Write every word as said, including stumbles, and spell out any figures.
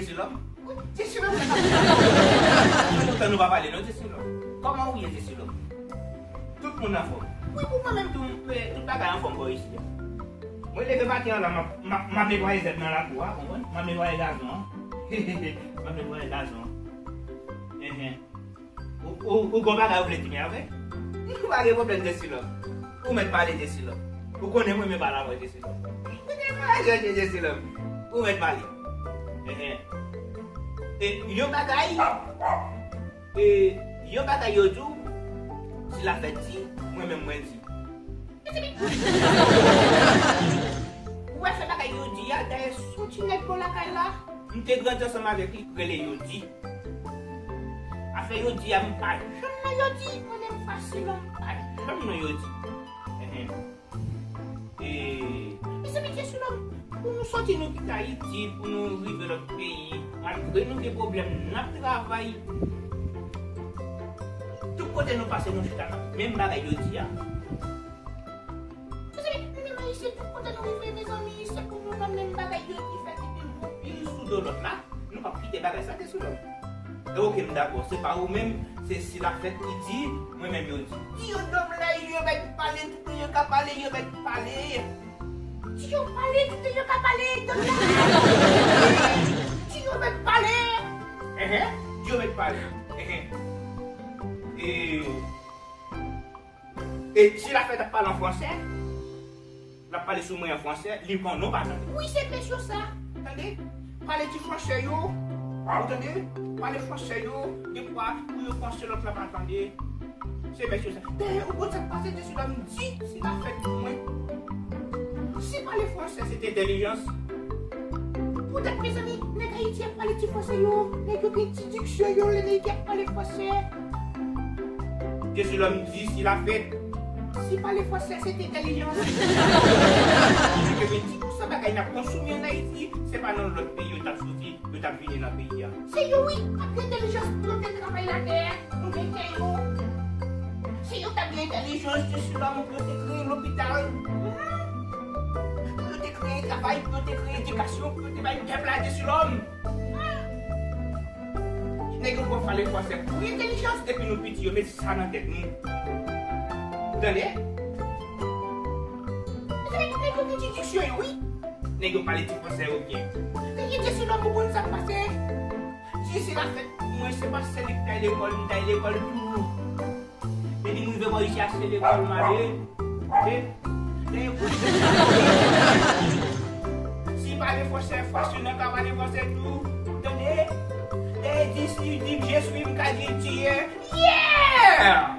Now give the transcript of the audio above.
Jesilòm? Wi, Jesilòm. Sa fè lontan nou pa pale, non, Jesilòm. Kòman ou ye, Jesilòm? Tout moun anfòm? Wi, pou mwen menm, tou, eh, tout bagay anfòm bò isi a. Mwen leve maten an la, m ap, m ap, m ap netwaye zèb nan lakou a, konprann? M ap netwaye gazon an. M ap netwaye gazon an. Enhen. Ou, ou, ou gon bagay ou vle di m, a vre? Ou pa gen pwoblèm, Jesilòm. Ou mèt pale, Jesilòm. Ou konnen mwen renmen pale avè w, Jesilòm. Ou mèt pale, Jesilòm. Ou mèt pale. Enhen. E yon bagay, e yon bagay yo di w, si l ap fèt di, mwen menm mwen di. Ou wè se bagay yo di a, dayè, se yon ti nèg bò lakay la. M te grandi ansanm avèk li, rele Yodi. Afè Yodi a, m pa janm nan Yodi, mwen menm fasil, m pa janm nan Yodi. Enhen. E, mezanmi, Jesilòm, pou nou soti nou kite Ayiti, pou nou rive lòt peyi, malgre nou gen pwoblèm, n ap travay. Tout kote nou pase, nou chita nan menm bagay yo di a. Mezanmi, nou menm Ayisyen, tout kote nou rive, mezanmi, se pou nou nan menm bagay yo ki fè ki pil gwo pil sou do lòt la. Nou p ap kite bagay sa te sou lòt. E oke, m dakò, se pa ou menm, se si l ap fèt ki di, mwen menm yo di. Di yo dòm la, yo mèt pale, tout yo ka pale, yo mèt pale. Di yo pale, tout yo ka pale, dòm la. Di yo mèt pale. Enhen, di yo mèt pale. Enhen. E, e si l ap fèt ap pale an fransè, l ap pale sou mwen an fransè, li konnen w pa tande. Wi, se mesye sa. Tande? Pale ti fransè yo. Ou tande? Pale fransè yo. Defwa, pou yo panse lòt la pa tande. Se mesye sa. Dayè, ou konn sa k pase, Jesilòm di, si l ap fèt pou mwen. Si pale fransè se te entèlijans. Poutèt, mezanmi, nèg Ayiti ap pale ti fransè yo. Nèg yo gen ti diksyon yo, lè nèg ap pale fransè. Jesilòm di, si l ap fèt. Si pale fransè se te entèlijans. Paske gen ti pousan bagay n ap konsome ann Ayiti, se pa nan lòt peyi yo t ap soti, yo t ap vini nan peyi a. Se yo wi, ap gen entèlijans pou yo te travay latè, pou yo te yo. Se yo t ap gen entèlijans, Jesilòm, pou yo te kreye lopital. Pou yo te kreye travay, pou yo te kreye edikasyon, pou yo te bay pèp la, Jesilòm. Nèg yo pral pale fransè pou entèlijans depi nou piti, yo met sa nan tèt nou. Ou tande? Nèg yo gen ti diksyon yo, wi. Nèg yo pale ti fransè yo byen. Nèg yo di se lòm ou konn sa k pase. Di se la fèt pou mwen, se pa sèl li k t al lekòl, m t al lekòl tou. Depi m rive bò isi a, se lekòl m ale. E, e, si pale fransè, fransè nan ka pale fransè tou. Tande? E di si di je suis, m ka di tu es. Yeah!